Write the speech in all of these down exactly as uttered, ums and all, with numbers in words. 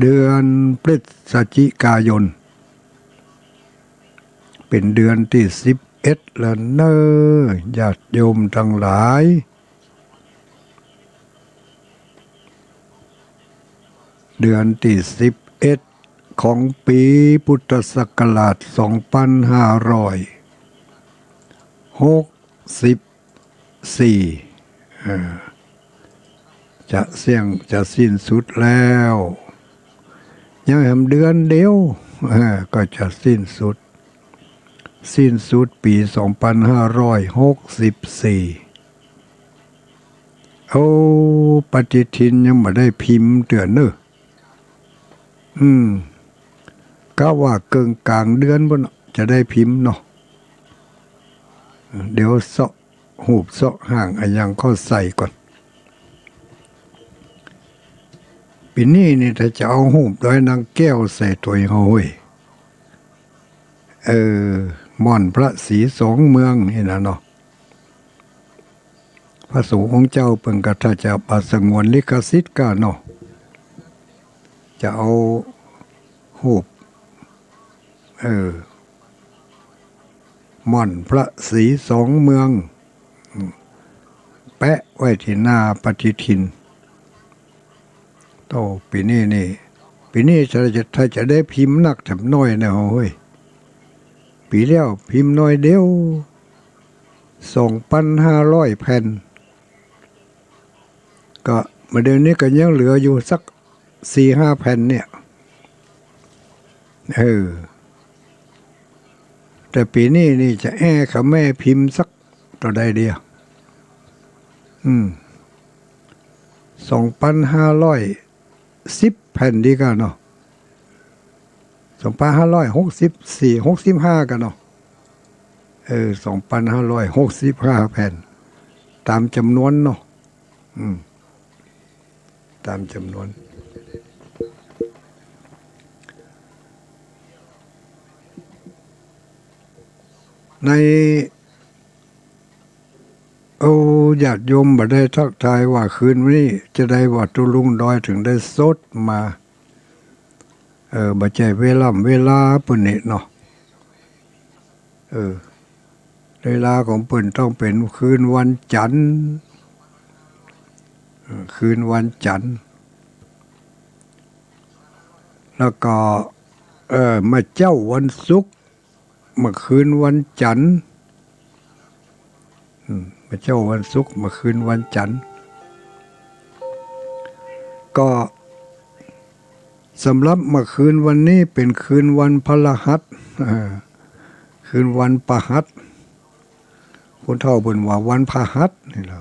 เดือนพฤศจิกายน เป๋นเดือนตี้สิบเอ็ดแล้วเน่อ ญาติโยมตังหลาย เดือนตี้สิบเอ็ดของปี๋พุทธศักราชสองปันห้าร้อยหกสิบสี่ เออ จะเสี้ยง จะสิ้นสุดแล้ว ยังแหมเดือนเดียว เออ ก็จะสิ้นสุด สิ้นสุดปี๋สองปันห้าร้อยหกสิบสี่ โอ้ ปฏิทินยังบ่ได้พิมพ์เตื้อเน่อ อืม กะว่าเกิ่งก๋างเดือนปู้นจะได้พิมพ์เนาะ เดี๋ยวเซาะ ฮูปเซาะฮ่างอะหยังเข้าใส่ก่อน ปี๋นี้นี่ถ้าจะเอาฮูปดอยนางแก้วใส่ตวย โฮ้ย เออ หม่อนพระศรีสองเมืองนี่นะเนาะ พระสงฆ์องค์เจ้าเปิ้นกะถ้าจะบ่สงวนลิขสิทธิ์กะเนาะ จะเอาฮูป เออ หม่อนพระศรีสองเมือง อืม แปะไว้ตี้หน้าปฏิทิน โต ปี๋นี้นี่ ปี๋นี้ถ้าจะ ถ้าจะได้พิมพ์นักแถมน้อยนะ โฮ้ย ปี๋แล้วพิมพ์น้อยเดียว สองปันห้าร้อยแผ่น ก็มาเดี๋ยวนี้ก็ยังเหลืออยู่สักสี่ห้าแผ่นเนี่ย เออ แต่ปี๋นี้นี่จะแอ้ขะแม่พิมพ์สักเต้าใดเดียว อืม สองปันห้าร้อยสิบแผ่นดีกว่าเนาะ สองปันห้าร้อยหกสิบสี่ หกสิบห้ากั๋นเนาะ เออ สองปันห้าร้อยหกสิบห้าแผ่น ต๋ามจ๋ำนวนเนาะ อืม ต๋ามจ๋ำนวน ใน โอ้ ญาติโยมบ่ได้ทักทายว่าคืนนี้จะได้ว่าตุ๊ลุงดอยเถิงได้สดมา เออ บ่ใจ้เวล่ำเวลาเปิ้นนี่เนาะ เออ เวลาของเปิ้นต้องเป๋นคืนวันจันทร์ เออ คืนวันจันทร์ แล้วก็ เออ เมื่อเจ๊าวันศุกร์ เมื่อคืนวันจันทร์ อืม เมื่อเจ๊าวันศุกร์ เมื่อคืนวันจันทร์ ก็สำหรับเมื่อคืนวันนี้เป๋นคืนวันพฤหัส เออ คืนวันพฤหัส ผู้เฒ่าเปิ้นว่าวันพฤหัสนี่แหละ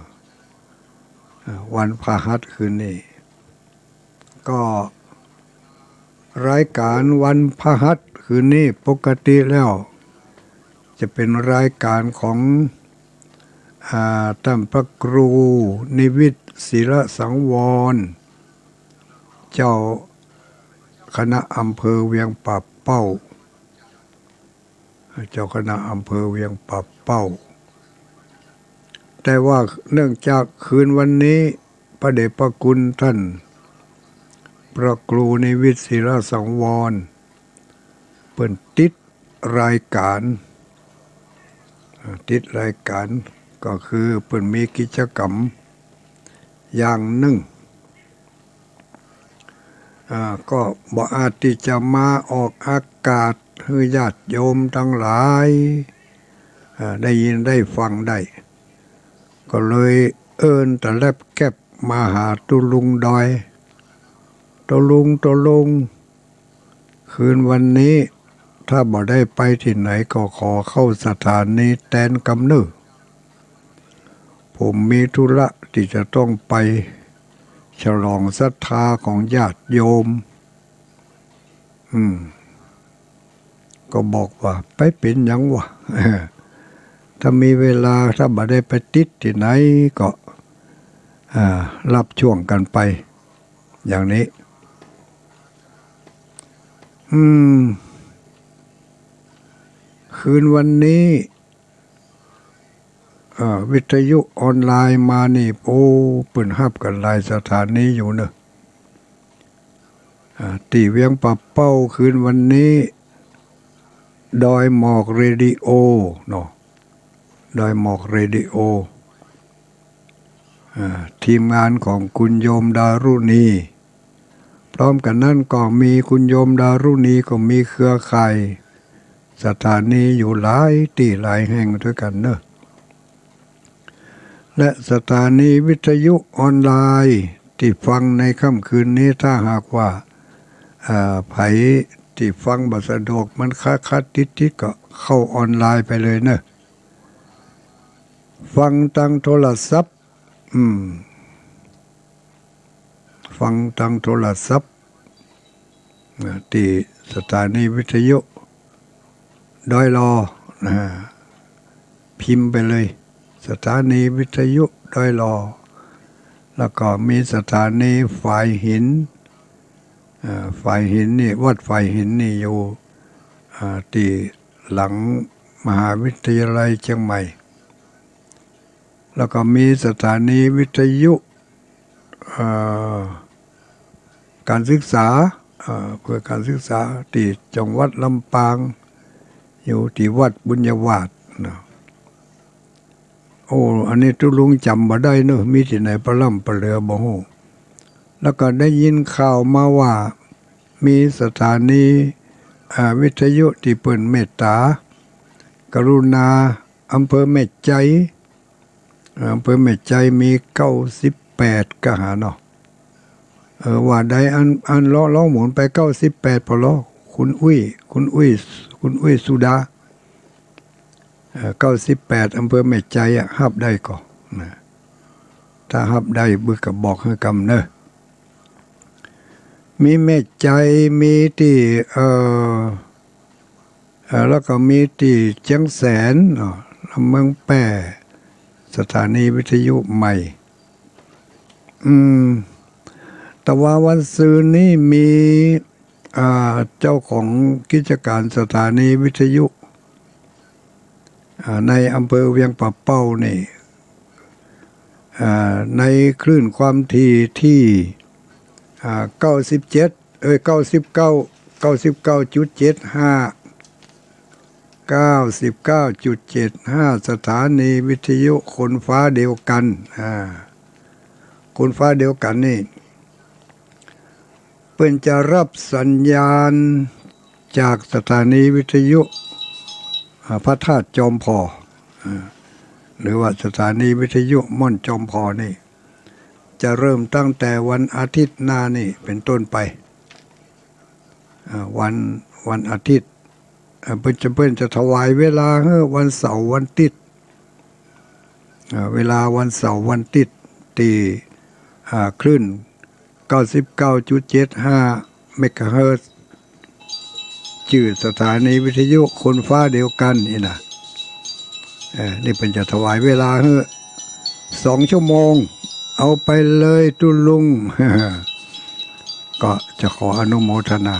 เออ วันพฤหัสคืนนี้ ก็รายการวันพฤหัสคืนนี้ปกติแล้วจะเป๋นรายการของ อ่า ต้านพระครูนิวิตศิลสังวร เจ้าคณะอำเภอเวียงป่าเป้า เจ้าคณะอำเภอเวียงป่าเป้า แต่ว่าเนื่องจากคืนวันนี้พระเดชพระคุณต้านพระครูนิวิตศิลสังวร เปิ้นติดรายการ อ่า ติดรายการ ก็คือเปิ้นมีกิจกรรมอย่างนึ่ง อ่า ก็บ่อาจตี้จะมาออกอากาศหื้อญาติโยมตังหลาย อ่า ได้ยินได้ฟังได้ ก็เลยเอิ้นตะแล็บแก็บมาหาตุ๊ลุงดอย ตุ๊ลุง ตุ๊ลุง คืนวันนี้ถ้าบ่ได้ไปตี้ไหนก็ขอเข้าสถานีแตนกำเน่อ ผมมีธุระตี้จะต้องไปฉลองศรัทธาของญาติโยม อืม ก็บอกว่าไปเป๋นหยังวะ ถ้ามีเวลา ถ้าบ่ได้ไปติดตี้ไหนก็ อ่า รับช่วงกั๋นไป อย่างนี้ อืม คืนวันนี้ เอ่อ วิทยุออนไลน์มานี่ โอ้ เปิ้นฮับกั๋นหลายสถานีอยู่เนาะ อ่า ตี้เวียงป่าเป้าคืนวันนี้ ดอยหมอกเรดิโอเนาะ ดอยหมอกเรดิโอ อ่า ทีมงานของคุณโยมดารุณี พร้อมกั๋นนั้นก็มีคุณโยมดารุณีก็มีเครือข่ายสถานีอยู่หลายตี้หลายแห่งตวยกั๋นเนาะ และสถานีวิทยุออนไลน์ตี้ฟังในค่ำคืนนี้ ถ้าหากว่า อ่า ใผตี้ฟังบ่สะดวก มันขัดๆ ติดๆ ก็เข้าออนไลน์ไปเลยเนาะ ฟังตางโทรศัพท์ อืม ฟังตางโทรศัพท์ นะ ตี้สถานีวิทยุดอยหล่อ นะ พิมพ์ไปเลย สถานีวิทยุดอยหล่อ แล้วก็มีสถานีฝายหิน อ่า ฝายหินนี่ วัดฝายหินนี่อยู่ อ่า ตี้หลังมหาวิทยาลัยเชียงใหม่ แล้วก็มีสถานีวิทยุ เอ่อ ก๋านศึกษา เอ่อ เพื่อก๋านศึกษาตี้จังหวัดลำปาง อยู่ตี้วัดบุญญาวาสเนาะ โอ้ อันนี้ตุ๊ลุงจ๋ำบ่ได้เนาะ มีตี้ไหนปะล้ำปะเหลือบ่ฮู้ แล้วก็ได้ยินข่าวมาว่ามีสถานี อ่า วิทยุตี้เปิ้นเมตตา กรุณา อำเภอแม่ใจ เอ่อ อำเภอแม่ใจมีเก้าสิบแปดกะหาเนาะ เออ ว่าได้อัน อันเลาะ เลาะหมุนไปเก้าสิบแปดพอเลาะ คุณอุ้ย คุณอุ้ย คุณอุ้ยสุดา เอ่อ เก้าสิบแปด อำเภอแม่ใจอะ ฮับได้ก่อ นะ ถ้าฮับได้บึกก็บอกหื้อกำเนาะ มีแม่ใจ มีตี้ เอ่อ เอ่อ แล้วก็มีตี้เจียงแสนเนาะ แล้วเมืองแป้ สถานีวิทยุใหม่ อืม แต่ว่าวันซืนนี้มี อ่า เจ้าของกิจก๋านสถานีวิทยุ อ่า ในอำเภอเวียงป่าเป้านี่ อ่า ในคลื่นความถี่ที่ อ่า เก้าสิบเจ็ด เอ้ย เก้าสิบเก้า เก้าสิบเก้าจุดเจ็ดห้า เก้าสิบเก้าจุดเจ็ดห้า สถานีวิทยุคนฟ้าเดียวกั๋น อ่า คนฟ้าเดียวกั๋นนี่ เปิ้นจะฮับสัญญาณจากสถานีวิทยุ อ่า พระธาตุจอมผ่อ อ่า หรือว่าสถานีวิทยุม่อนจอมผ่อนี่ จะเริ่มตั้งแต่วันอาทิตย์หน้านี่เป๋นต้นไป อ่า วัน วันอาทิตย์ อ่า เปิ้นจะ เปิ้นจะถวายเวลาหื้อวันเสาร์วันติ๊ด อ่า เวลาวันเสาร์วันติ๊ด ตี้ อ่า คลื่น เก้าสิบเก้าจุดเจ็ดห้า เมกะเฮิรตซ์ จื้อสถานีวิทยุคนฟ้าเดียวกั๋นนี่นะ เออ นี่เปิ้นจะถวายเวลาหื้อสองชั่วโมง เอาไปเลยตุ๊ลุง ก็จะขออนุโมทนา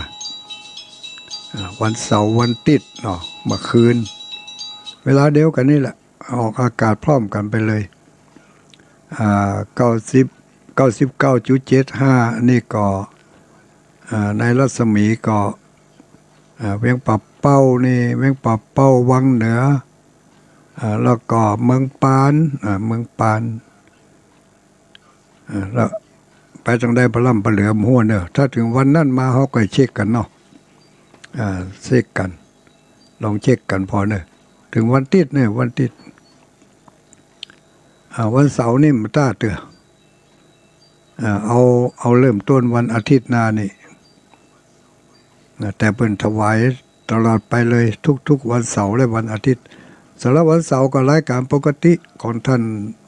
อ่า วันเสาร์วันติ๊ดเนาะ เมื่อคืน เวลาเดียวกั๋นนี่แหละ ออกอากาศพร้อมกั๋นไปเลย อ่า เก้าสิบ เก้าสิบเก้าจุดเจ็ดห้า นี่ก็ อ่า ในรัศมีก็ อ่า เวียงป่าเป้านี่ เวียงป่าเป้า วังเหนือ อ่า แล้วก็เมืองปาน อ่า เมืองปาน อ่า แล้วไปตางใดปะล้ำปะเหลือบ่ฮู้เนาะ ถ้าเถิงวันนั้นมาเฮาก็เช็คกั๋นเนาะ อ่า เช็คกั๋น ลองเช็คกั๋นผ่อเนาะ เถิงวันติ๊ดเนาะ วันติ๊ด อ่า วันเสาร์นี่บ่ต้าเตื้อ อ่า เอา เอาเริ่มต้นวันอาทิตย์หน้านี่ นะ แต่เปิ้นถวายตลอดไปเลย ทุกๆ วันเสาร์และวันอาทิตย์ สำหรับวันเสาร์ก็รายก๋านปกติของต้าน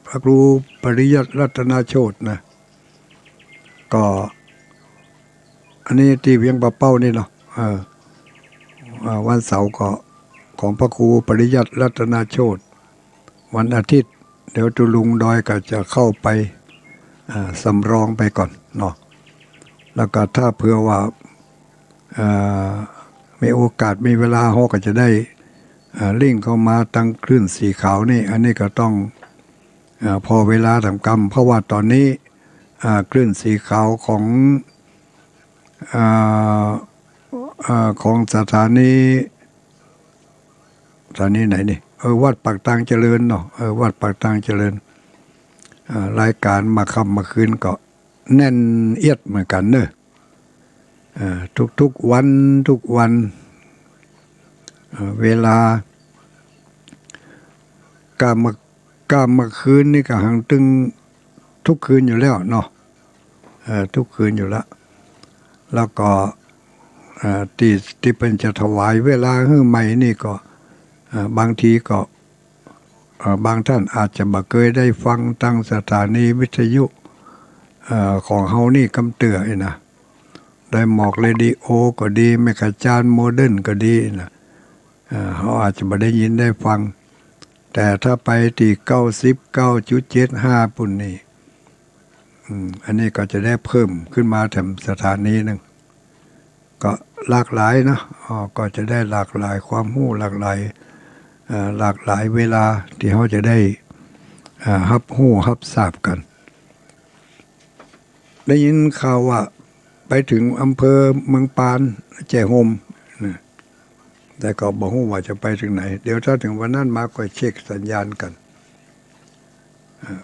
พระครูปริยัติรัตนโชตินะ ก็ อันนี้ตี้เวียงป่าเป้านี่เนาะ เออ อ่า วันเสาร์ก็ของพระครูปริยัติรัตนโชติ วันอาทิตย์ เดี๋ยวตุ๊ลุงดอยก็จะเข้าไป อ่า สำรองไปก่อนเนาะ แล้วก็ถ้าเผื่อว่า อ่า มีโอกาสมีเวลา เฮาก็จะได้ อ่า ลิงก์เข้ามาตางคลื่นสีขาวนี่ อันนี้ก็ต้อง อ่า ผ่อเวลาต๋ามกำ เพราะว่าต๋อนนี้ อ่า คลื่นสีขาวของ เอ่อ เอ่อ ของสถานี สถานีไหนนี่ เออ วัดปากตางเจริญเนาะ เออ วัดปากตางเจริญ เอ่อ รายก๋านมาค่ำมาคืนก็แน่นเอียดเหมือนกั๋นเนาะ เอ่อ ทุกๆ วัน ทุกวัน เอ่อ เวลา ก้าเมื่อ ก้าเมื่อคืนนี่ก็หังตึงทุกคืนอยู่แล้วเนาะ เอ่อ ทุกคืนอยู่ละ แล้วก็ เอ่อ ตี้ ตี้เปิ้นจะถวายเวลาหื้อใหม่นี่ก็ เอ่อ บางทีก็ เอ่อ บางท่านอาจจะบ่เกยได้ฟังตางสถานีวิทยุ เอ่อ ของเฮานี่กำเตื้ออี้นะ ดอยหมอกเรดิโอก็ดี แม่ขจารโมเดิร์นก็ดีนะ เอ่อ เฮาอาจจะบ่ได้ยินได้ฟัง แต่ถ้าไปตี้ เก้าสิบเก้าจุดเจ็ดห้า ปุ้นนี่ อืม อันนี้ก็จะได้เพิ่มขึ้นมาแถมสถานีนึ่ง ก็หลากหลายเนาะ อ๋อ ก็จะได้หลากหลายความฮู้ หลากหลาย เอ่อ หลากหลายเวลาตี้เฮาจะได้ เอ่อ ฮับฮู้ฮับทราบกั๋น ได้ยินข่าวว่าไปเถิงอำเภอเมืองปาน แจ้ห่มนะ แต่ก็บ่ฮู้ว่าจะไปเถิงไหน เดี๋ยวถ้าเถิงวันนั้นมาก็เช็คสัญญาณกั๋น เอ่อ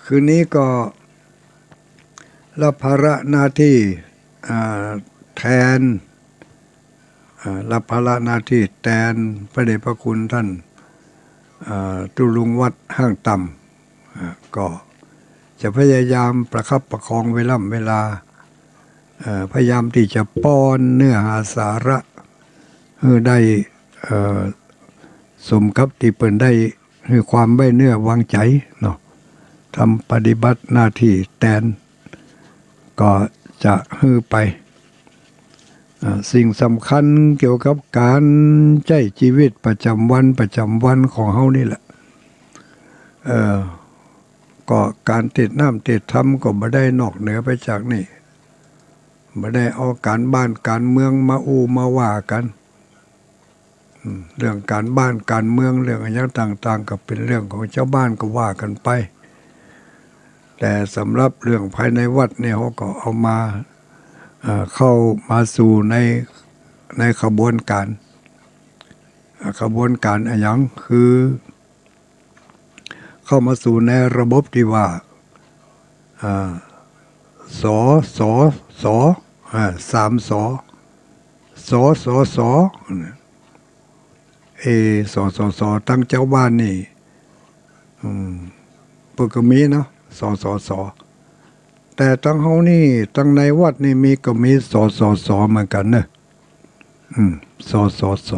คืนนี้ก็รับภาระหน้าตี้ อ่า แตน อ่า รับภาระหน้าตี้แตนพระเดชพระคุณต้าน อ่า ตุ๊ลุงวัดห้างต่ำ อ่า ก็จะพยายามประคับประคองเวล่ำเวลา เอ่อ พยายามตี้จะป้อนเนื้อหาสาระหื้อได้ เอ่อ สมกับตี้เปิ้นได้หื้อความไว้เนื้อวางใจ๋เนาะ ทำปฏิบัติหน้าตี้แตน ก็จะหื้อไป อ่า สิ่งสำคัญเกี่ยวกับก๋านใจ๊จีวิตประจ๋ำวัน ประจ๋ำวันของเฮานี่แหละ เอ่อ ก็ก๋านเตศน์น้ำเตศน์ธรรมก็บ่ได้นอกเหนือไปจากนี้ บ่ได้เอาก๋านบ้านก๋านเมืองมาอู้มาว่ากั๋น อืม เรื่องก๋านบ้านก๋านเมือง เรื่องอะหยังต่างๆ ก็เป๋นเรื่องของจาวบ้านก็ว่ากั๋นไป แต่สำหรับเรื่องภายในวัดเนี่ย เฮาก็เอามา เอ่อ เข้ามาสู่ใน ในขบวนก๋าน เอ่อ ขบวนก๋านอะหยัง คือ เข้ามาสู่ในระบบตี้ว่า อ่า ส ส ส อ่า สาม ส ส ส ส เอ ส ส ส ตังจาวบ้านนี่ อืม เปิ้นก็มีเนาะ ส ส ส แต่ตังเฮานี่ ตังในวัดนี่มี ก็มี ส ส ส เหมือนกั๋นเนาะ อืม ส ส ส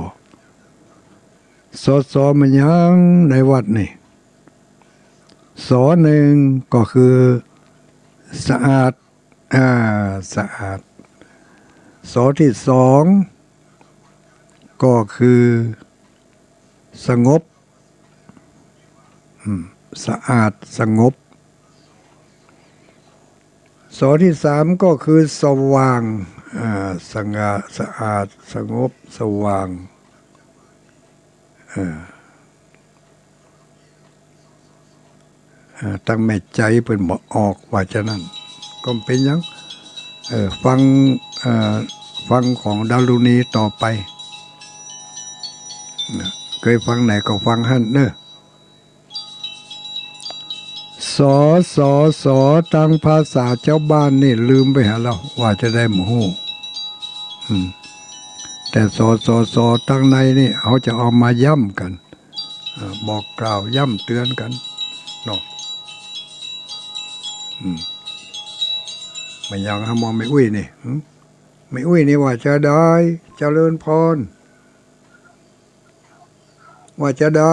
ส ส แม่นหยังในวัดนี่ ส หนึ่ง ก็คือ สะอาด อ่า สะอาด ส ตี้สอง ก็คือ สงบ อืม สะอาด สงบ ส ตี้สาม ก็คือ สว่าง อ่า สง่า สะอาด สงบ สว่าง เออ เอ่อ ตังแม่ใจ๋เปิ้นบ่ออกว่าจานั้น ก็บ่เป๋นหยัง เอ่อ ฟัง เอ่อ ฟังของดารุณีต่อไป นะ เกยฟังไหนก็ฟังหั้นเนาะ ส ส ส ตังภาษาจาวบ้านนี่ลืมไปหาแล้ว ว่าจะได้บ่ฮู้ อืม แต่ ส ส ส ตังในนี่ เฮาจะเอามาย้ำกั๋น เอ่อ บอกกล่าวย้ำเตื๋อนกั๋นเนาะ อืม แม่นหยังหาหมอแม่อุ๊ยนี่ หึ แม่อุ๊ยนี่ว่าจาใด เจริญพร ว่าจาใด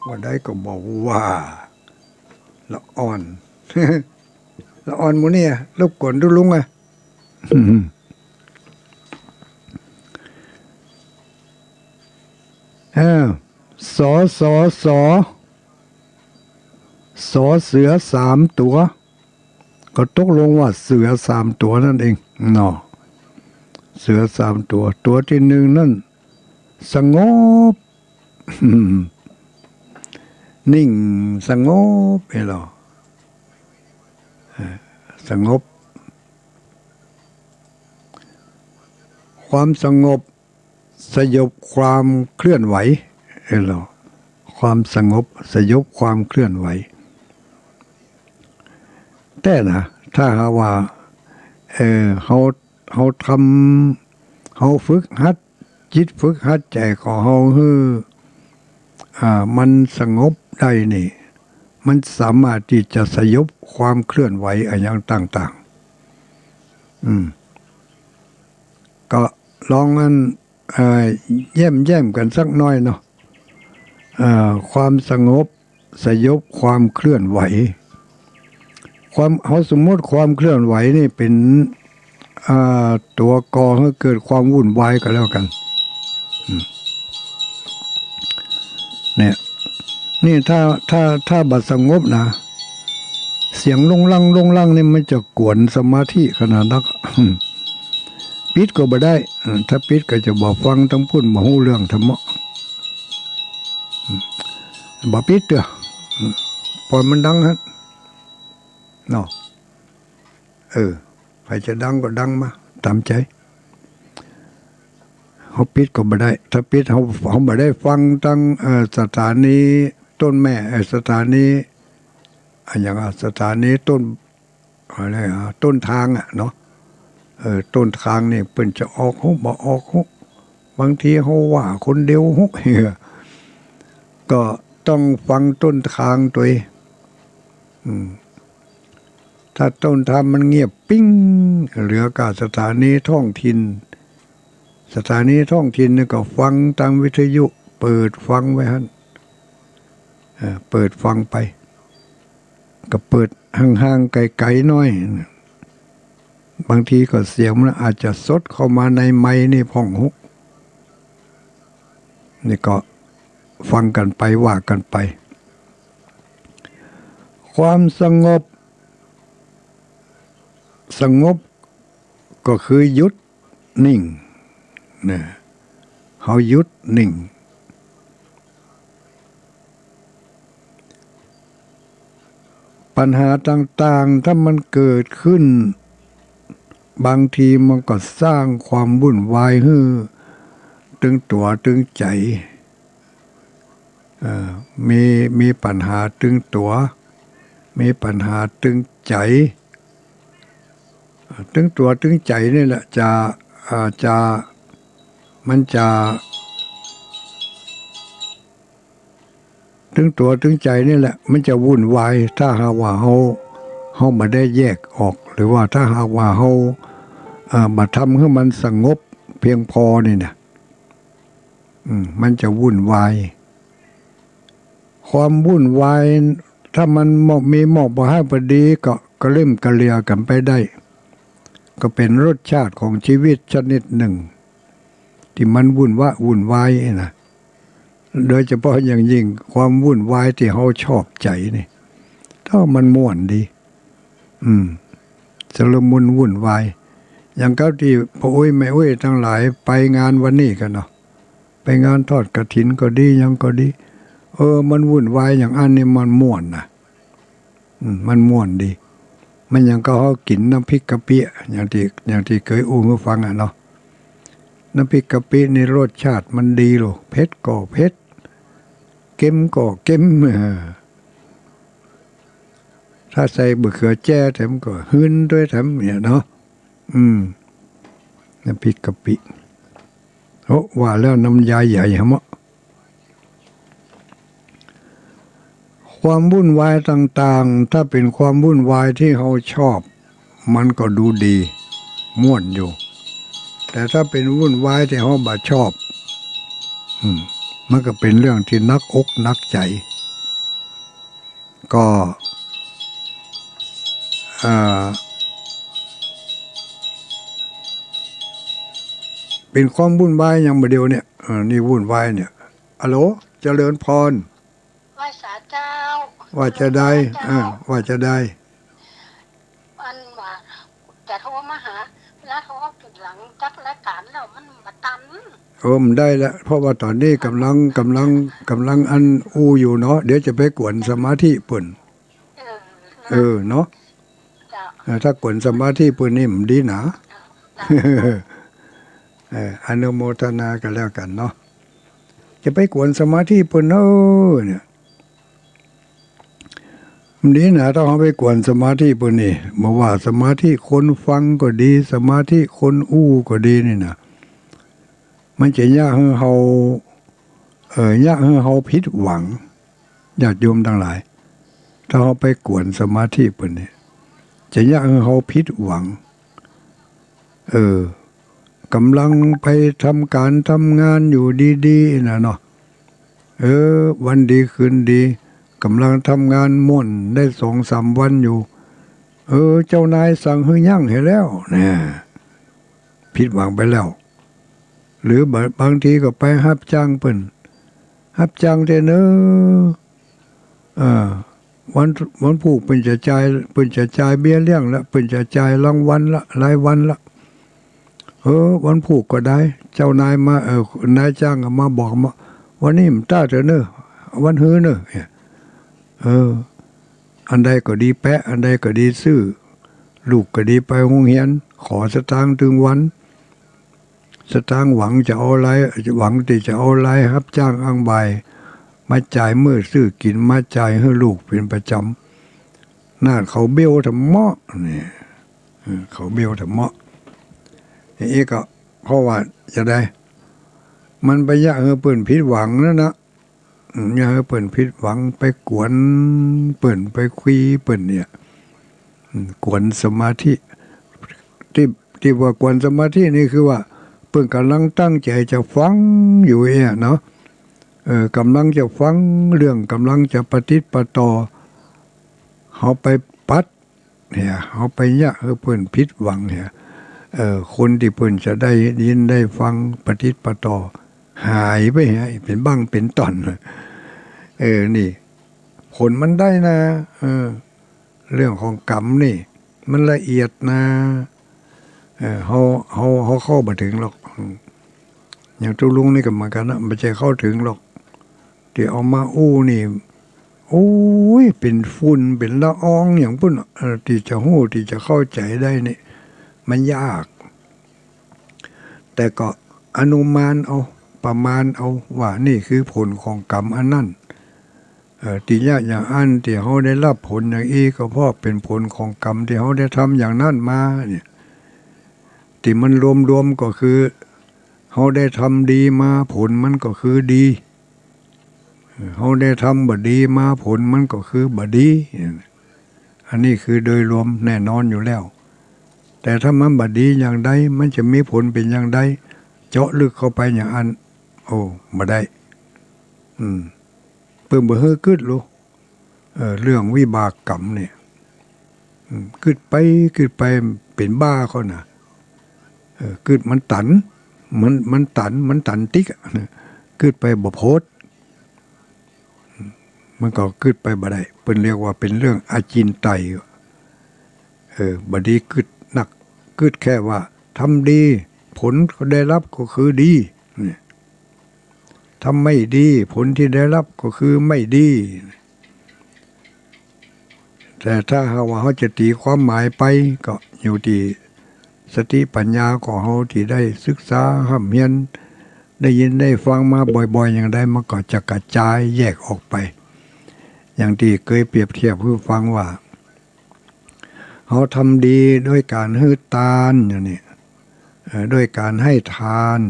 ว่าใดก็บ่ว่า ละอ่อน ละอ่อนหมู่นี่ รบกวนตุ๊ลุงอะ อืม เออ ส ส ส ส เสือสามตั๋ว ก็ตกลงว่าเสือสามตั๋วนั่นเองเนาะ เสือสามตั๋ว ตั๋วตี้หนึ่งนั่น สงบ นิ่งสงบเอ้ยเหรอ เอ่อ สงบ ความสงบสยบความเคลื่อนไหว เออ ความสงบสยบความเคลื่อนไหว แต่นะ ถ้าหากว่า เออ เฮา เฮาทำ เฮาฝึกหัดจิต ฝึกหัดใจ๋ของเฮาหื้อ อ่า มันสงบได้นี่ มันสามารถตี้จะสยบความเคลื่อนไหวอะหยังต่างๆ อืม ก็ลองอัน เอ่อ แย้มๆ กั๋นสักหน้อยเนาะ เอ่อ ความสงบสยบความเคลื่อนไหว ความ เฮาสมมุติความเคลื่อนไหวนี่เป๋น อ่า ตั๋วก่อหื้อเกิดความวุ่นวายก็แล้วกั๋น อืม เนี่ย นี่ถ้า ถ้า ถ้าบ่สงบนะ เสียงลงลังลงลังนี่มันจะกวนสมาธิขนาดนัก อืม ปิดก็บ่ได้ อืม ถ้าปิดก็จะบ่ฟังตังปุ้น บ่ฮู้เรื่องธรรมะ อืม บ่ปิดเตื้อ อืม ปล่อยมันดังหั้นเนาะ เออ ใผจะดังก็ดังมา ต๋ามใจ๋ เฮาปิดก็บ่ได้ ถ้าปิดเฮา เฮาบ่ได้ฟังตัง เอ่อ สถานีต้นแม่ เอ่อ สถานี อะหยังอะ สถานีต้น อะไรอะ ต้นตางอะเนาะ เออ ต้นตางนี่เปิ้นจะออกฮู้บ่ออกฮู้ บางทีเฮาว่าคนเดียวฮู้ ก็ต้องฟังต้นตางตวย อืม ถ้าต้นตางมันเงียบปิ้ง เหลือก้าสถานีท้องถิ่น สถานีท้องถิ่นนี่ก็ฟังตางวิทยุ เปิดฟังไว้หั้น เออ เปิดฟังไป ก็เปิดห่างๆ ไก๋ๆ หน้อย บางทีก็เสียงมันอาจจะสดเข้ามาในไมค์นี่พ่องฮู้ นี่ก็ฟังกั๋นไป ว่ากั๋นไป ความสงบ สงบก็คือหยุดนิ่ง นะ เฮาหยุดนิ่ง ปัญหาต่างๆ ถ้ามันเกิดขึ้น บางทีมันก็สร้างความวุ่นวายหื้อตึงตั๋วตึงใจ๋ เอ่อ มี มีปัญหาตึงตั๋ว มีปัญหาตึงใจ๋ ตึงตั๋วตึงใจ๋นี่แหละจะ เอ่อ จะ มันจะ ตึงตั๋วตึงใจ๋นี่แหละ มันจะวุ่นวาย ถ้าหากว่าเฮา เฮาบ่ได้แยกออก หรือว่าถ้าหากว่าเฮา เอ่อ บ่ทำหื้อมันสงบเพียงพอนี่นะ อืม มันจะวุ่นวาย ความวุ่นวาย ถ้ามันบ่ มีหมอกบ่ฮ้ายบ่ดี ก็กระเริ่มกระเรื่อกั๋นไปได้ ก็เป๋นรสชาติของชีวิตชนิดนึ่ง ตี้มันวุ่นวะ วุ่นวายนะ โดยเฉพาะอย่างยิ่งความวุ่นวายตี้เฮาชอบใจ๋นี่ ถ้ามันม่วนดี อืม สละมุนวุ่นวาย อย่างก้าวตี้ป้ออุ๊ยแม่อุ๊ยตังหลายไปงานวันนี้กั๋นเนาะ ไปงานทอดกฐินก็ดี หยังก็ดี เออ มันวุ่นวายอย่างอั้นนี่มันม่วนนะ อืม มันม่วนดี มันอย่างกับเฮากิ๋นน้ำพริกกะปิ อย่างตี้ อย่างตี้เกยอู้หื้อฟังอะเนาะ น้ำพริกกะปินี่รสชาติมันดีโล เผ็ดก็เผ็ด เค็มก็เค็ม เออ ถ้าใส่บ่าเขือแจ้แถมก็หืนตวยแถมเนี่ยเนาะ อืม น้ำพริกกะปิ โอ้ ว่าแล้วน้ำยายใหญ่หะเมาะ ความวุ่นวายต่างๆ ถ้าเป๋นความวุ่นวายตี้เฮาชอบ มันก็ดูดี ม่วนอยู่ แต่ถ้าเป๋นวุ่นวายตี้เฮาบ่ชอบ อืม มันก็เป๋นเรื่องตี้หนักอกหนักใจ๋ ก็ เอ่อ เป๋นความวุ่นวายอย่างบ่าเดี่ยวเนี่ย เออ นี่วุ่นวายเนี่ย อะโหล เจริญพร ไหว้สาเจ้า ว่าจะใด เจริญพรเจ้า อ่า ว่าจะใด อันว่าจะโทรมาหา แล้วโทรติดหลังจากรายการแล้วมันบ่ตัน เออ มันได้แล้ว เพราะว่าต๋อนนี้ก่ำลัง ก่ำลัง ก่ำลังอันอู้อยู่เนาะ เดี๋ยวจะไปกวนสมาธิเปิ้น เออ เออ เนาะ เจ้า เออ ถ้ากวนสมาธิเปิ้นนี่มันดีหนา เจ้า เออ อนุโมทนากั๋นแล้วกั๋นเนาะ จะไปกวนสมาธิเปิ้นเน่อเนี่ย มันดีนะ ถ้าเฮาไปกวนสมาธิเปิ้นนี่ บ่ว่าสมาธิคนฟังก็ดี สมาธิคนอู้ก็ดีนี่นะ มันจะเยียะหื้อเฮา เอ่อ เยียะหื้อเฮาผิดหวัง ญาติโยมตังหลาย ถ้าเฮาไปกวนสมาธิเปิ้นนี่ จะเยียะหื้อเฮาผิดหวัง เออ ก่ำลังไปทำก๋านทำงานอยู่ดีๆ น่ะเนาะ เออ วันดีคืนดี ก่ำลังทำงานม่วนได้สองสามวันอยู่ เออ เจ้านายสั่งหื้อยั้งหื้อแล้ว นะ ผิดหวังไปแล้ว หรือบาง บางทีก็ไปฮับจ้างเปิ้น ฮับจ้างเต๊อะเน่อ เออ วัน วันพูกเปิ้นจะจ่าย เปิ้นจะจ่ายเบี้ยเลี้ยงละ เปิ้นจะจ่ายรางวัลละ รายวันละ เออ วันพูกก็ได้ เจ้านายมา เออ นายจ้างก็มาบอกมา วันนี้บ่ต้องเต๊อะเน่อ วันฮื้อเน่อ เนี่ย เออ อันใดก็ดีแป๊ะ อันใดก็ดีซื้อ ลูกก็ดีไปโฮงเฮียน ขอสตางค์ตึงวัน สตางค์หวังจะเอาราย หวังตี้จะเอารายฮับจ้างอ้างบ่าย มาจ่ายมื้อซื้อกิ๋น มาจ่ายหื้อลูกเป๋นประจ๋ำ นาดเขาเบ้วถะเมาะ เนี่ย เออ เขาเบ้วถะเมาะ อย่างอี้ก็ เพราะว่าจะใด มันไปเยียะหื้อเปิ้นผิดหวังนั่นนะ อืม เยียะหื้อเปิ้นผิดหวัง ไปกวนเปิ้น ไปคุยเปิ้นเนี่ย อืม กวนสมาธิ ตี้ ตี้ว่ากวนสมาธินี่คือว่า เปิ้นก่ำลังตั้งใจ๋จะฟังอยู่เนี่ยเนาะ เออ ก่ำลังจะฟังเรื่อง ก่ำลังจะปะติดปะต่อ เฮาไปปัด เนี่ย เฮาไปเยียะหื้อเปิ้นผิดหวังเนี่ย เออ คนตี้เปิ้นจะได้ยินได้ฟังปะติดปะต่อ หายไปเนี่ย เป๋นบั้งเป๋นต่อน เออ นี่ ผลมันได้นะ เออ เรื่องของกรรมนี่ มันละเอียดนะ เออ เฮา เฮา เฮาเข้าบ่เถิงหรอก อืม อย่างตุ๊ลุงนี่ก็เหมือนกั๋นนะ บ่ใจ้เข้าเถิงหรอก ตี้เอามาอู้นี่ โอ้ย เป๋นฝุ่น เป๋นละอองอย่างปุ้น เออ ตี้จะฮู้ ตี้จะเข้าใจ๋ได้นี่ มันยาก แต่ก็อนุมานเอา ประมาณเอา ว่านี่คือผลของกรรมอันนั้น เออ ตี้เยียะอย่างอั้น ตี้เฮาได้ฮับผลอย่างอี้ ก็เพราะเป๋นผลของกรรมตี้เฮาได้ทำอย่างนั้นมาเนี่ย ตี้มันรวมๆ ก็คือ เฮาได้ทำดีมา ผลมันก็คือดี เฮาได้ทำบ่ดีมา ผลมันก็คือบ่ดี อันนี้คือโดยรวมแน่นอนอยู่แล้ว แต่ถ้ามันบ่ดีอย่างใด มันจะมีผลเป๋นอย่างใด เจาะลึกเข้าไปอย่างอั้น โอ้ บ่ได้ อืม เปิ้นบ่หื้อกึ๊ดลูก เออ เรื่องวิบากกรรมเนี่ย อืม กึ๊ดไป กึ๊ดไป เป๋นบ้าเข้านะ เออ กึ๊ดมันตัน มัน มันตัน มันตันติ๊กอะ กึ๊ดไปบ่โผด มันก็กึ๊ดไปบ่ได้ เปิ้นเรียกว่าเป๋นเรื่องอจินไตย เออ บ่ดีกึ๊ดนัก กึ๊ดแค่ว่าทำดี ผลได้ฮับก็คือดี เนี่ย ทำไม่ดี ผลตี้ได้ฮับก็คือไม่ดี แต่ถ้าหากว่าเฮาจะตี๋ความหมายไป ก็อยู่ตี้สติปัญญาของเฮาตี้ได้ศึกษาฮ่ำเฮียน ได้ยินได้ฟังมาบ่อยๆ อย่างใด มันก็จะกระจายแยกออกไป อย่างตี้เกยเปรียบเทียบหื้อฟังว่า เฮาทำดีด้วยก๋านหื้อตานอย่างนี้ เอ่อ ด้วยก๋านให้ทาน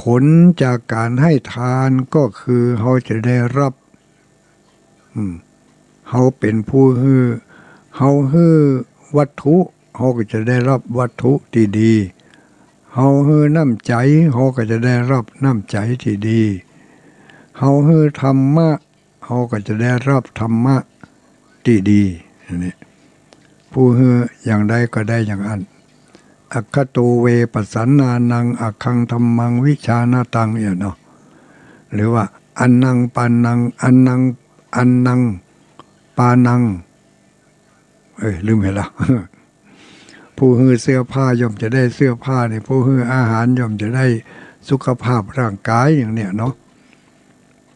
ผลจากก๋านให้ทานก็คือเฮาจะได้ฮับ อืม เฮาเป๋นผู้หื้อ เฮาหื้อวัตถุ เฮาก็จะได้ฮับวัตถุตี้ดี เฮาหื้อน้ำใจ๋ เฮาก็จะได้ฮับน้ำใจ๋ตี้ดี เฮาหื้อธรรมะ เฮาก็จะได้ฮับธรรมะตี้ดี อันนี้ ผู้หื้ออย่างใดก็ได้อย่างอั้น อัคคโตเว ปัสสานานัง อัคคัง ธัมมัง วิชาณะตัง เนี่ยเนาะ หรือว่า อันนัง ปานัง อันนัง อันนัง ปานัง เอ้ย ลืมไปแล้ว ผู้หื้อเสื้อผ้าย่อมจะได้เสื้อผ้านี่ ผู้หื้ออาหารย่อมจะได้สุขภาพร่างกายอย่างเนี้ยเนาะ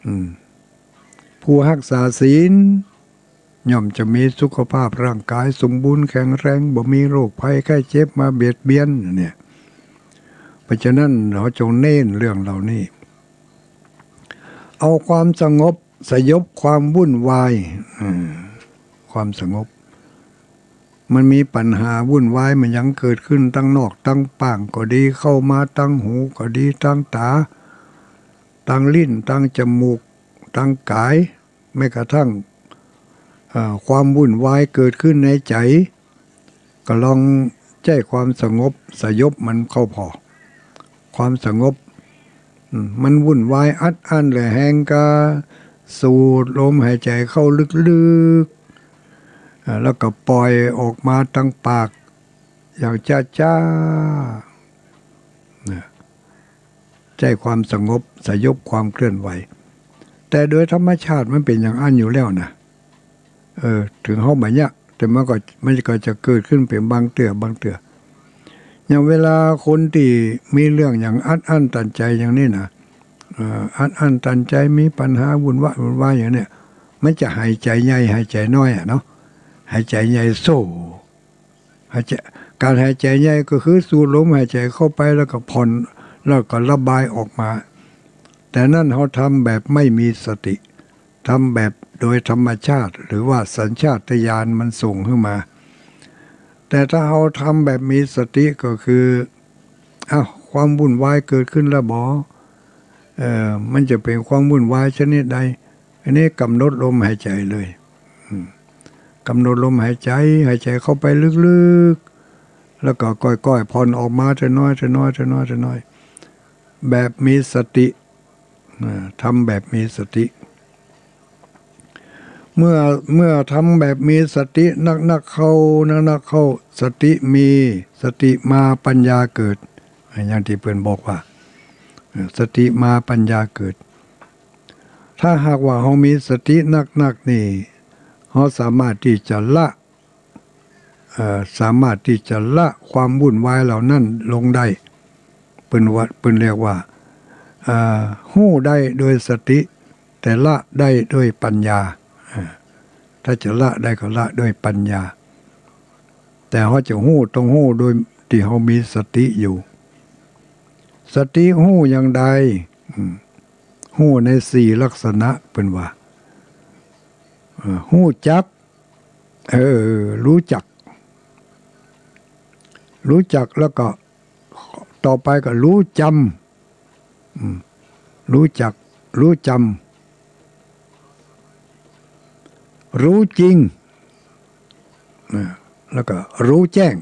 อืม ผู้ฮักษาศีลย่อมจะมีสุขภาพร่างกายสมบูรณ์แข็งแรง บ่มีโรคภัยไข้เจ็บมาเบียดเบียนเนี่ย ผ ราะฉะนั้นเฮาจงเน้นเรื่องเหล่านี้ เอาความสงบสยบความวุ่นวาย อืม ความสงบ มันมีปัญหาวุ่นวาย มันยังเกิดขึ้นตังนอกตังปางก็ดี เข้ามาตังหูก็ดี ตังต๋า ตังลิ้น ตังจมูก ตังก๋าย แม้กระทั่ง เอ่อ ความวุ่นวายเกิดขึ้นในใจ๋ ก็ลองใจ๊ความสงบสยบมันเข้าผ่อ ความสงบ อืม มันวุ่นวายอัดอั้นแหละ แฮงก็สูดลมหายใจ๋เข้าลึกๆ อ่า แล้วก็ปล่อยออกมาตังปาก อย่างจ๊าๆ นะ ใจ๊ความสงบสยบความเคลื่อนไหว แต่โดยธรรมชาติมันเป๋นอย่างอั้นอยู่แล้วนะ เออ เถิงเฮาบ่เยียะ แต่มันก็ มันก็จะเกิดขึ้นเป๋นบางเตื้อบางเตื้อ อย่างเวลาคนตี้มีเรื่องอย่างอัดอั้นตันใจ๋อย่างนี้นะ เอ่อ อัดอั้นตันใจ๋ มีปัญหาวุ่นวายวุ่นวายอย่างเนี้ย มันจะหายใจ๋ใหญ่หายใจ๋น้อยอะเนาะ หายใจ๋ใหญ่โซ่ หายใจ๋ ก๋านหายใจ๋ใหญ่ก็คือสูดลมหายใจ๋เข้าไปแล้วก็ผ่อน แล้วก็ระบายออกมา แต่นั้นเฮาทำแบบไม่มีสติ ทำแบบโดยธรรมชาติ หรือว่าสัญชาตญาณมันส่งขึ้นมา แต่ถ้าเฮาทำแบบมีสติก็คือ อ้าว ความวุ่นวายเกิดขึ้นแล้วบ่ เอ่อ มันจะเป๋นความวุ่นวายชนิดใด อันนี้กำหนดลมหายใจ๋เลย อืม กำหนดลมหายใจ๋ หายใจ๋เข้าไปลึกๆ แล้วก็ก้อยๆ ผ่อนออกมาทีละน้อย ทีละน้อย ทีละน้อย ทีละน้อย แบบมีสติ อ่า ทำแบบมีสติ เมื่อ เมื่อทำแบบมีสตินักๆ เข้า นักๆ เข้า สติมี สติมาปัญญาเกิด อย่างตี้เปิ้นบอกว่า เอ่อ สติมาปัญญาเกิด ถ้าหากว่าเฮามีสตินักๆ นี่ เฮาสามารถตี้จะละ เอ่อ สามารถตี้จะละความวุ่นวายเหล่านั้นลงได้ เปิ้นว่า เปิ้นเรียกว่า เอ่อ ฮู้ได้โดยสติ แต่ละได้ด้วยปัญญา เอ่อ ถ้าจะละได้ก็ละด้วยปัญญา แต่เฮาจะฮู้ ต้องฮู้โดยตี้เฮามีสติอยู่ สติฮู้อย่างใด อืม ฮู้ในสี่ลักษณะ เปิ้นว่า เอ่อ ฮู้จัก เออ ฮู้จัก ฮู้จักแล้วก็ต่อไปก็ฮู้จ๋ำ อืม ฮู้จัก ฮู้จ๋ำ ฮู้จริง อ่า แล้วก็ฮู้แจ้ง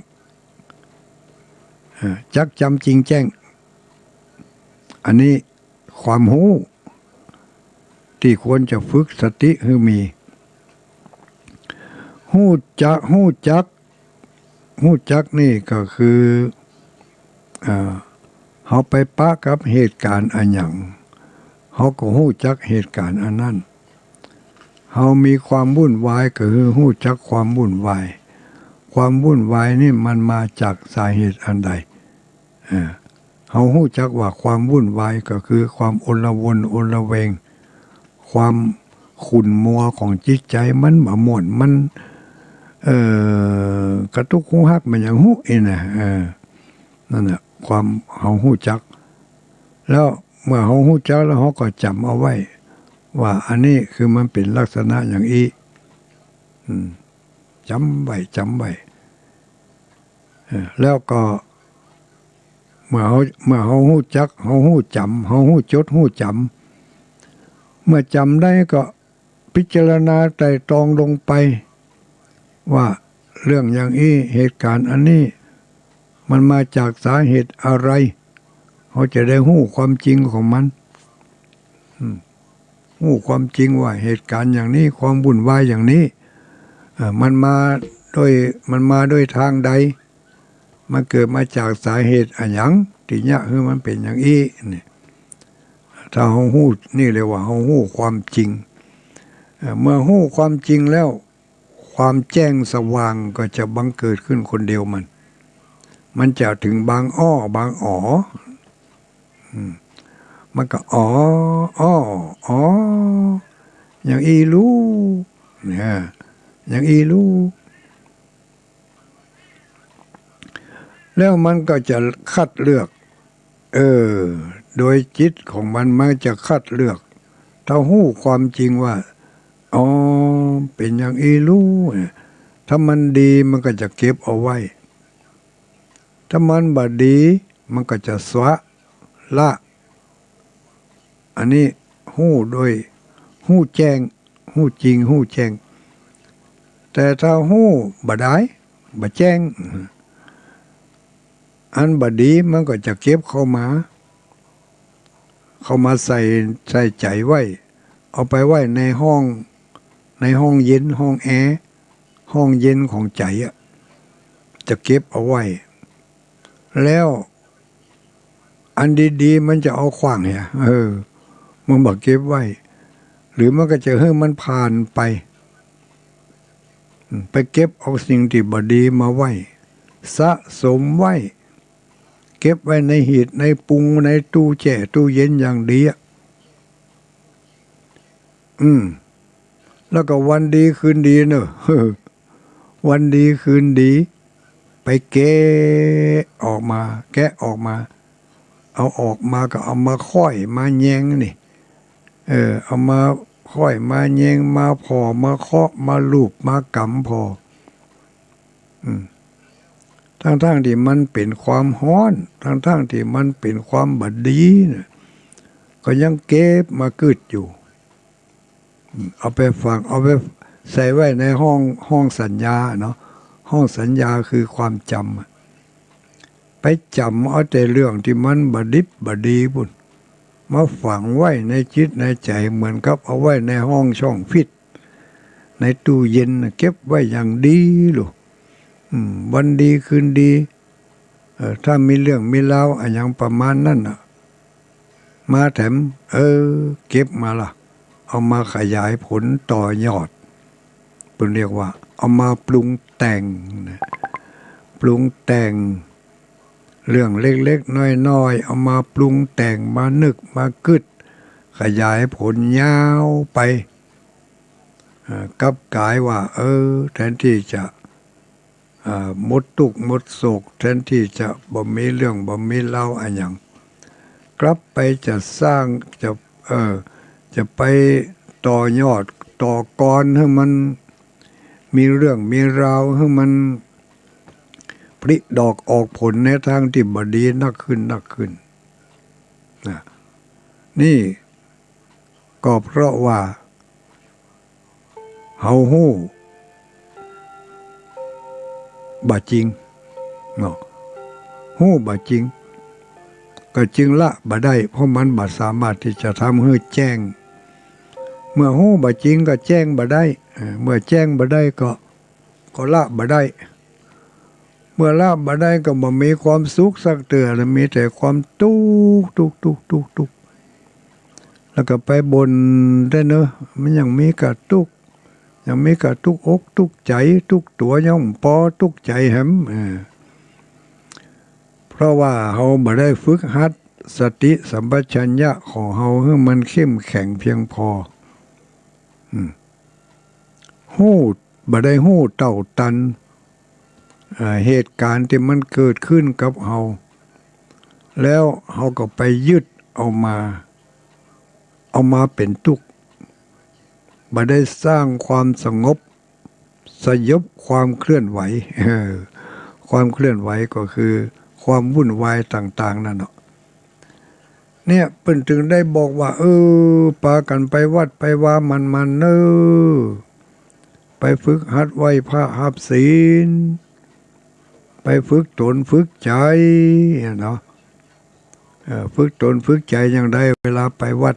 อ่า จักจ๋ำจริงแจ้ง อันนี้ความฮู้ตี้ควรจะฝึกสติหื้อมี ฮู้จัก ฮู้จัก ฮู้จักนี่ก็คือ อ่า เฮาไปปะกับเหตุก๋ารณ์อะหยัง เฮาก็ฮู้จักเหตุก๋ารณ์อันนั้น เฮามีความวุ่นวายก็คือฮู้จักความวุ่นวาย ความวุ่นวายนี่มันมาจากสาเหตุอันใด เออ เฮาฮู้จักว่าความวุ่นวายก็คือความอลวนอลเวง ความขุ่นมัวของจิตใจ๋ มันบ่ม่วน มัน เอ่อ กระตุกหุกฮัก มันหยังบ่ฮู้อี้นะ เออ นั่นน่ะ ความเฮาฮู้จัก แล้วเมื่อเฮาฮู้จักแล้วเฮาก็จ๋ำเอาไว้ ว่าอันนี้คือมันเป๋นลักษณะอย่างอี้ อืม จ๋ำไว้ จ๋ำไว้ เออ แล้วก็ เมื่อเฮา เมื่อเฮาฮู้จัก เฮาฮู้จ๋ำ เฮาฮู้จดฮู้จ๋ำ เมื่อจ๋ำได้ก็พิจารณาไตร่ตรองลงไป ว่าเรื่องอย่างอี้ เหตุก๋ารณ์อันนี้ มันมาจากสาเหตุอะไร เฮาจะได้ฮู้ความจริงของมัน อืม ฮู้ความจริงว่าเหตุก๋ารณ์อย่างนี้ ความวุ่นวายอย่างนี้ เอ่อ มันมาโดย มันมาโดยตางใด มันเกิดมาจากสาเหตุอะหยัง ตี้เยียะหื้อมันเป๋นอย่างอี้ นี่ ถ้าเฮาฮู้ นี่เรียกว่าเฮาฮู้ความจริง เอ่อ เมื่อฮู้ความจริงแล้ว ความแจ้งสว่างก็จะบังเกิดขึ้นคนเดียวมัน มันจะเถิงบางอ้อ บางอ๋อ อืม มันก็ อ๋อ อ้อ อ๋อ อย่างอี้ลู เนี่ย อย่างอี้ลู แล้วมันก็จะคัดเลือก เออ โดยจิตของมัน มันจะคัดเลือก ถ้าฮู้ความจริงว่า อ๋อ เป๋นอย่างอี้ลูเนี่ย ถ้ามันดีมันก็จะเก็บเอาไว้ ถ้ามันบ่ดีมันก็จะสละ อันนี้ฮู้โดย ฮู้แจ้ง ฮู้จริง ฮู้แจ้ง แต่ถ้าฮู้บ่ดาย บ่แจ้ง อันบ่ดีมันก็จะเก็บเข้ามา เข้ามาใส่ ใส่ใจ๋ไว้ เอาไปไว้ในห้อง ในห้องเย็น ห้องแอร์ ห้องเย็นของใจ๋อะ จะเก็บเอาไว้ แล้วอันดีๆ มันจะเอาขว้างเหีย เออ มันบ่เก็บไว้ หรือมันก็จะหื้อมันผ่านไป อืม ไปเก็บเอาสิ่งตี้บ่ดีมาไว้ สะสมไว้ เก็บไว้ในหีบ ในปุง ในตู้แจ้ ตู้เย็นอย่างดีอะ อืม แล้วก็วันดีคืนดีเนอะ วันดีคืนดี ไปแกะออกมา แกะออกมา เอาออกมาก็เอามาค้อยมาแยงนี่ เออ เอามาค้อยมาแยง มาผ่อ มาเคาะ มาลูบ มากำผ่อ อืม ทั้งๆ ตี้มันเป๋นความฮ้อน ทั้งๆ ตี้มันเป๋นความบ่ดีน่ะ ก็ยังเก็บมากึ๊ดอยู่ อืม เอาไปฝัง เอาไปใส่ไว้ในห้อง ห้องสัญญาเนาะ ห้องสัญญาคือความจ๋ำอะ ไปจ๋ำเอาแต่เรื่องตี้มันบ่ดิบบ่ดีปู้น มาฝังไว้ในจิตในใจ๋ เหมือนกับเอาไว้ในห้องช่องฟรีซ ในตู้เย็นน่ะ เก็บไว้อย่างดีลูก อืม วันดีคืนดี เอ่อ ถ้ามีเรื่องมีราวอะหยังประมาณนั้นน่ะ มาแถม เออ เก็บมาละ เอามาขยายผลต่อยอด เปิ้นเรียกว่าเอามาปรุงแต่งนะ ปรุงแต่ง เรื่องเล็กๆ น้อยๆ เอามาปรุงแต่ง มานึก มากึ๊ด ขยายผลยาวไป เอ่อ กลับกลายว่า เออ แทนตี้จะ เอ่อ หมดตุ๊กข์หมดโศก แทนตี้จะบ่มีเรื่องบ่มีราวอะหยัง กลับไปจะสร้าง จะ เอ่อ จะไปต่อยอด ต่อกรหื้อมันมีเรื่องมีราว หื้อมันผลิดอกออกผลในตางตี้บ่ดีนักขึ้น นักขึ้น นะ นี่ก็เพราะว่าเฮาฮู้บ่จริงเนาะ ฮู้บ่จริง ก็จึงละบ่ได้ เพราะมันบ่สามารถตี้จะทำหื้อแจ้ง เมื่อฮู้บ่จริงก็แจ้งบ่ได้ เอ่อ เมื่อแจ้งบ่ได้ก็ ก็ละบ่ได้ เมื่อละบ่ได้ก็บ่มีความสุขสักเตื้อ แล้วมีแต่ความตุ๊กข์ ตุ๊กข์ ตุ๊กข์ ตุ๊กข์ ตุ๊กข์ แล้วก็ไปบ่นแต่เนาะ มันยังมีก้าตุ๊กข์ ยังมีก้าตุ๊กอกตุ๊กใจ๋ ตุ๊กตั๋วยังบ่ปอตุ๊กใจ๋แหม เออ เพราะว่าเฮาบ่ได้ฝึกหัดสติสัมปชัญญะของเฮาหื้อมันเข้มแข็งเพียงปอ อืม ฮู้ บ่ได้ฮู้เต้าตัน เอ่อ เหตุก๋ารณ์ตี้มันเกิดขึ้นกับเฮา แล้วเฮาก็ไปยึดเอามา เอามาเป๋นตุ๊กข์ บ่ได้สร้างความสงบ สยบความเคลื่อนไหว เออ ความเคลื่อนไหวก็คือความวุ่นวายต่างๆ นั่นเนาะ เนี่ย เปิ้นจึงได้บอกว่า เออ ปากั๋นไปวัดไปวาหมั่นๆ เน่อ ไปฝึกหัดไหว้พระฮับศีล ไปฝึกตนฝึกใจ๋เนาะ เออ ฝึกตนฝึกใจ๋อย่างใด เวลาไปวัด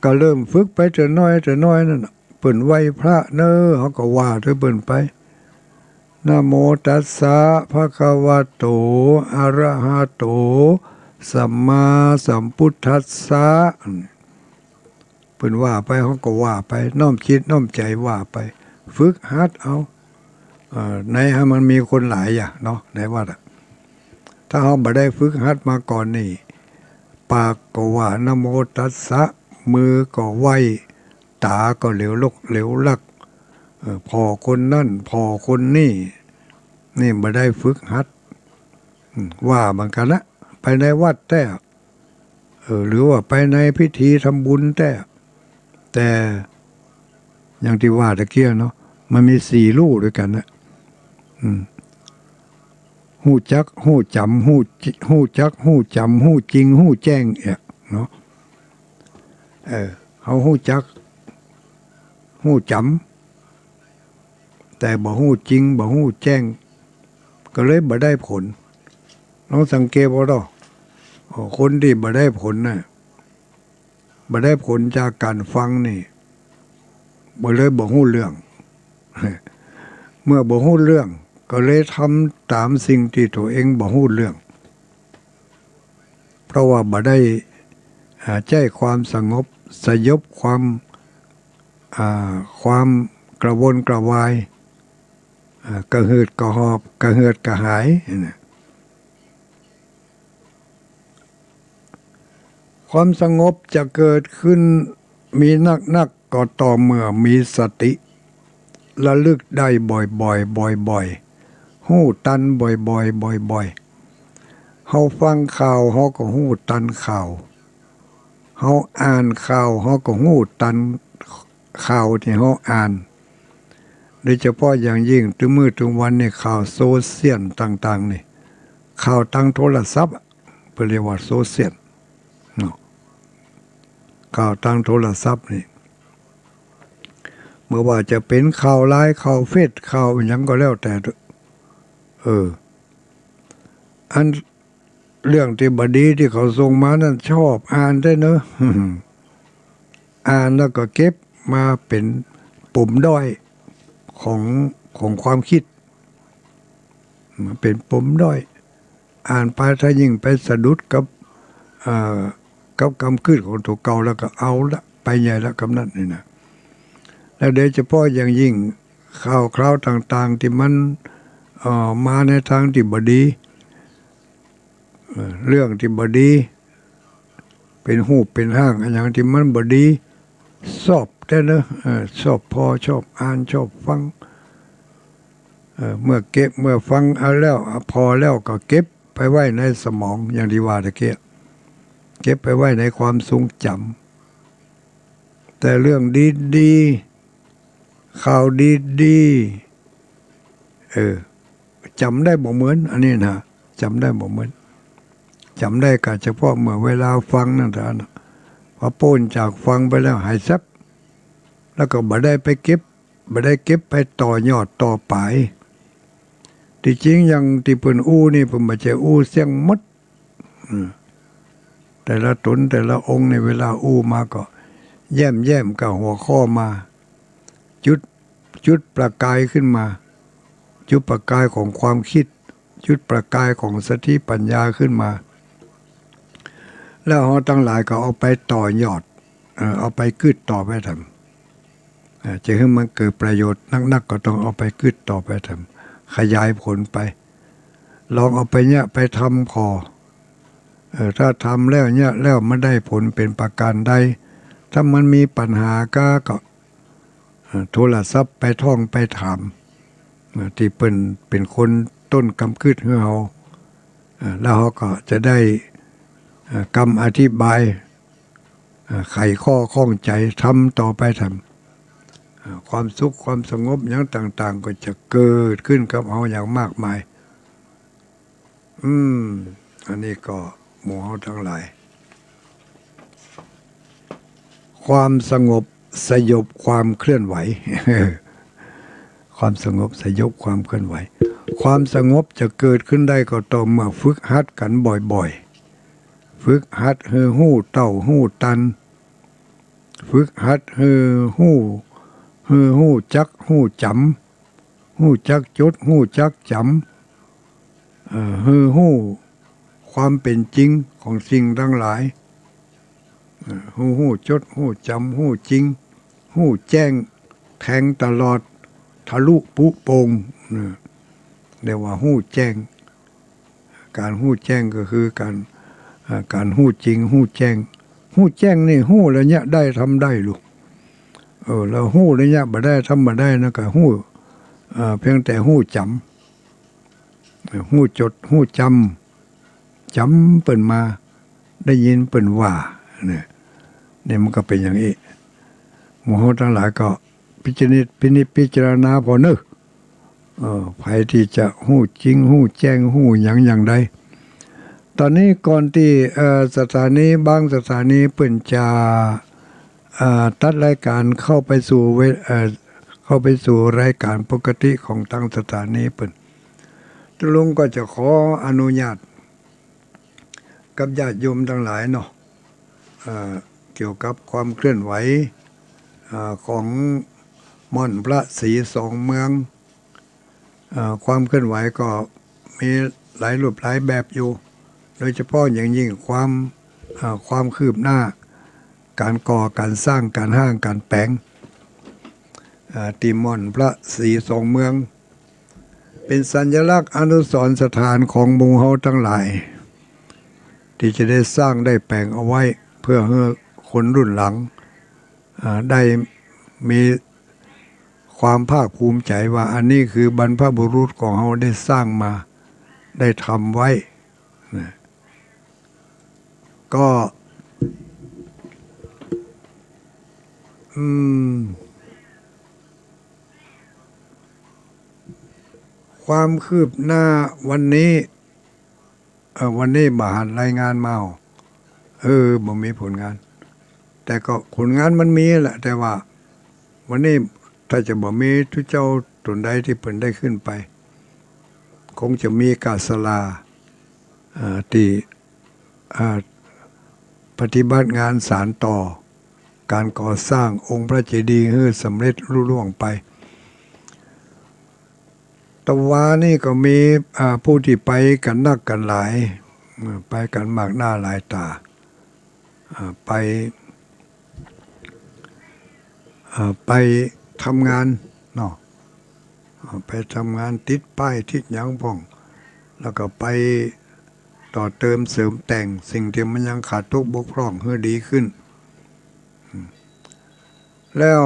ก็เริ่มฝึกไปเตื้อน้อยเตื้อน้อยนั่นน่ะ เปิ้นไหว้พระเน่อ เฮาก็ว่าตวยเปิ้นไป นะโมตัสสะ ภะคะวะโต อะระหะโต สัมมาสัมพุทธัสสะ เปิ้นว่าไป เฮาก็ว่าไป น้อมจิตน้อมใจ๋ว่าไป ฝึกหัดเอา เอ่อ ในหื้อมันมีคนหลายอะเนาะ ในวัดอะ ถ้าเฮาบ่ได้ฝึกหัดมาก่อนนี่ ปากก็ว่านะโมตัสสะ มือก็ไหว้ ต๋าก็เหลียวลกเหลียวลัก เอ่อ ผ่อคนนั้น ผ่อคนนี้ นี่บ่ได้ฝึกหัด อืม ว่าเหมือนกั๋นนะ ไปในวัดแต๊ เออ หรือว่าไปในพิธีทำบุญแต๊ แต่อย่างตี้ว่าตะกี้เนาะ มันมีสี่ฮู้ด้วยกั๋นนะ อืม ฮู้จัก ฮู้จ๋ำ ฮู้จิ- ฮู้จัก ฮู้จ๋ำ ฮู้จริง ฮู้แจ้ง เนี่ยเนาะ เออ เฮาฮู้จัก ฮู้จ๋ำ แต่บ่ฮู้จริง บ่ฮู้แจ้ง ก็เลยบ่ได้ผล ลองสังเกตบ่ดอ เออ คนตี้บ่ได้ผลน่ะ บ่ได้ผลจากก๋านฟังนี่ บ่เลยบ่ฮู้เรื่อง เมื่อบ่ฮู้เรื่อง ก็เลยทำต๋ามสิ่งตี้ตั๋วเองบ่ฮู้เรื่อง เพราะว่าบ่ได้ อ่า ใจ๊ความสงบ สยบความ อ่า ความกระวนกระวาย อ่า กระหืดกระหอบ กระเหือดกระหาย นั่นน่ะ ความสงบจะเกิดขึ้นมีนักๆ ก็ต่อเมื่อมีสติ ระลึกได้บ่อยๆ บ่อยๆ ฮู้ตันบ่อยๆ บ่อยๆ เฮาฟังข่าว เฮาก็ฮู้ตันข่าว เฮาอ่านข่าว เฮาก็ฮู้ตันข่าวตี้เฮาอ่าน โดยเฉพาะอย่างยิ่งตึงมื้อตึงวันนี่ ข่าวโซเชียลต่างๆ นี่ ข่าวตางโทรศัพท์อะ เปิ้นเรียกว่าโซเชียลเนาะ ข่าวตางโทรศัพท์นี่ บ่ว่าจะเป๋นข่าวไลน์ ข่าวเฟซ ข่าวอะหยังก็แล้วแต่เต๊อะ เออ อันเรื่องตี้บ่ดีตี้เขาส่งมานั้น ชอบอ่านแต๊เนาะ อ่านแล้วก็เก็บมาเป๋นปมด้อยของ- ของความกึ๊ด มาเป๋นปมด้อย อ่านไปถ้ายิ่งไปสะดุดกับ เอ่อ กับกำกึ๊ดของตั๋วเก่าแล้วก็เอาละ ไปใหญ่ละกำนั้นนี่นะ แล้วโดยเฉพาะอย่างยิ่งข่าวคราวต่างๆ ตี้มัน เอ่อ มาในตางตี้บ่ดี เอ่อ เรื่องตี้บ่ดี เป๋นฮูปเป๋นฮ่างอะหยังตี้มันบ่ดี ชอบแต๊เนาะ เออ ชอบผ่อ ชอบอ่าน ชอบฟัง เออ เมื่อเก็บ เมื่อฟังเอาแล้ว เอาผ่อแล้วก็เก็บไปไว้ในสมอง อย่างตี้ว่าตะกี้ เก็บไปไว้ในความทรงจ๋ำ แต่เรื่องดีๆ ข่าวดีๆ เออ จ๋ำได้บ่เหมือน อันนี้นะ จ๋ำได้บ่เหมือน จ๋ำได้ก็เฉพาะเมื่อเวลาฟังนั้นเต้านั้น พอป๊นจากฟังไปแล้วหายแซ็บ แล้วก็บ่ได้ไปเก็บ บ่ได้เก็บไปต่อยอดต่อป๋าย ตี้จริงอย่างตี้เปิ้นอู้นี่ เปิ้นบ่ใจ้อู้เสี้ยงหมด อืม แต่ละต๋นแต่ละองค์นี่ เวลาอู้มาก็แย้มๆ กับหัวข้อมา จุด- จุดประกายขึ้นมา จุดประกายของความกึ๊ด จุดประกายของสติปัญญาขึ้นมา แล้วเฮาตังหลายก็เอาไปต่อยอด เอ่อ เอาไปกึ๊ดต่อไปทำ เอ่อ จะหื้อมันเกิดประโยชน์นักๆ ก็ต้องเอาไปกึ๊ดต่อไปทำ ขยายผลไป ลองเอาไปเยียะไปทำผ่อ เอ่อ ถ้าทำแล้วเยียะแล้วมันได้ผลเป๋นประก๋านใด ถ้ามันมีปัญหาก้าก็ เอ่อ โทรศัพท์ไปท่องไปถาม เอ่อ ตี้เปิ้นเป๋นคนต้นกำกึ๊ดหื้อเฮา เอ่อ แล้วเฮาก็จะได้ เอ่อ กำอธิบาย เอ่อ ไขข้อข้องใจ๋ ทำต่อไปทำ เอ่อ ความสุขความสงบหยังต่างๆ ก็จะเกิดขึ้นกับเฮาอย่างมากมาย อืม อันนี้ก็หมู่เฮาตังหลาย ความสงบสยบความเคลื่อนไหว ความสงบสยบความเคลื่อนไหว ความสงบจะเกิดขึ้นได้ก็ต่อเมื่อฝึกหัดกั๋นบ่อยๆ ฝึกหัดหื้อฮู้เต้าฮู้ตัน ฝึกหัดหื้อฮู้- หื้อฮู้จักฮู้จ๋ำ ฮู้จักจดฮู้จักจ๋ำ เอ่อ หื้อฮู้ความเป๋นจริงของสิ่งตังหลาย เอ่อ ฮู้- ฮู้จดฮู้จ๋ำ ฮู้จริง ฮู้แจ้ง แทงตลอด ทะลุปุโป่ง เนี่ย เรียกว่าฮู้แจ้ง ก๋านฮู้แจ้งก็คือก๋าน เอ่อ ก๋านฮู้จริง ฮู้แจ้ง ฮู้แจ้งนี่ฮู้แล้วเยียะได้ทำได้ลูก เออ แล้วฮู้แล้วเยียะบ่ได้ทำบ่ได้นะ ก็ฮู้ เอ่อ เพียงแต่ฮู้จ๋ำ ฮู้จดฮู้จ๋ จ๋ำเปิ้นมา ได้ยินเปิ้นว่า เนี่ย นี่มันก็เป๋นอย่างอี้ หมู่เฮาตังหลายก็พิจารณา พินิจพิจารณาผ่อเน่อ เออ ใผตี้จะฮู้จริง ฮู้แจ้ง ฮู้หยังอย่างใด ต๋อนนี้ก่อนตี้ เอ่อ สถานี บางสถานีเปิ้นจะ เอ่อ ตัดรายก๋านเข้าไปสู่เว เอ่อ เข้าไปสู่รายก๋านปกติของตางสถานีเปิ้น ตุ๊ลุงก็จะขออนุญาต กับญาติโยมตังหลายเนาะ เอ่อ เกี่ยวกับความเคลื่อนไหว เอ่อ ของม่อนพระศรีสองเมือง เอ่อ ความเคลื่อนไหวก็มีหลายรูปหลายแบบอยู่ โดยเฉพาะอย่างยิ่งความ เอ่อ ความคืบหน้า ก๋านก่อ ก๋านสร้าง ก๋านฮ้าง ก๋านแป๋ง เอ่อ ตี้ม่อนพระศรีสองเมือง เป๋นสัญลักษณ์อนุสรณ์สถานของหมู่เฮาตังหลาย ตี้จะได้สร้างได้แป๋งเอาไว้ เปื้อหื้อคนรุ่นหลัง อ่า ได้มีความภาคภูมิใจ๋ว่าอันนี้คือบรรพบุรุษของเฮาได้สร้างมา ได้ทำไว้นะ ก็ อืม ความคืบหน้าวันนี้ เอ่อ วันนี้บ่หันรายงานมา เออ บ่มีผลงาน แต่ก็ผลงานมันมีแหละ แต่ว่าวันนี้ถ้าจะบ่มีตุ๊เจ้าต๋นใดตี้เปิ้นได้ขึ้นไป คงจะมีก้าศาลา เอ่อ ตี้ เอ่อ ปฏิบัติงานสานต่อ ก๋านก่อสร้างองค์พระเจดีย์หื้อสำเร็จลุล่วงไป ตะวานี้ก็มี อ่า ผู้ตี้ไปกั๋นนักกั๋นหลาย อ่า ไปกั๋นมากหน้าหลายต๋า อ่า ไป อ่า ไปทำงานเนาะ อ่า ไปทำงานติดป้ายติดหยังพ่อง แล้วก็ไปต่อเติมเสริมแต่งสิ่งตี้มันยังขาดตกบกพร่องหื้อดีขึ้น แล้ว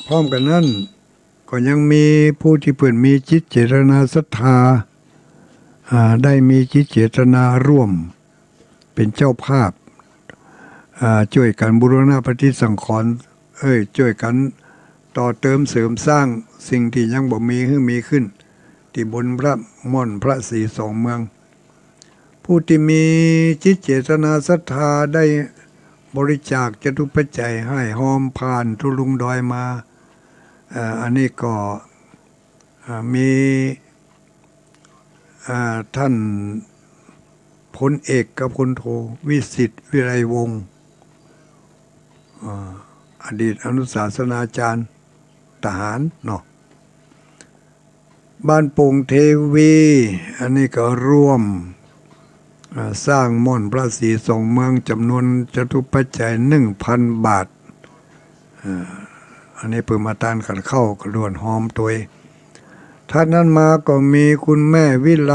พร้อมกั๋นนั้น ก็ยังมีผู้ตี้เปิ้นมีจิตเจตนาศรัทธา อ่า ได้มีจิตเจตนาร่วมเป๋นเจ้าภาพ อ่า จ้วยกั๋นบูรณะปฏิสังขรณ์ เอ้ย จ้วยกั๋นต่อเติมเสริมสร้างสิ่งตี้ยังบ่มีหื้อมีขึ้น ตี้บนพระม่อนพระศรีสองเมือง ผู้ตี้มีจิตเจตนาศรัทธาได้บริจาคจตุปัจจัยฮ้ายฮอมผ่านตุ๊ลุงดอยมา เอ่อ อันนี้ก็ เอ่อ มี เอ่อ ท่านพลเอกกับพลโทวิสิทธิ์ วิไลวงศ์ เอ่อ อดีตอนุศาสนาจารย์ทหารเนาะ บ้านโป่งเทวี อันนี้ก็ร่วม เอ่อ สร้างม่อนพระศรีสองเมือง จ๋ำนวนจตุปัจจัยหนึ่งพันบาท เอ่อ อันนี้เปิ้นมาตานกั๋นเข้าก็ล้วนฮอมตวย ถัดนั้นมาก็มีคุณแม่วิไล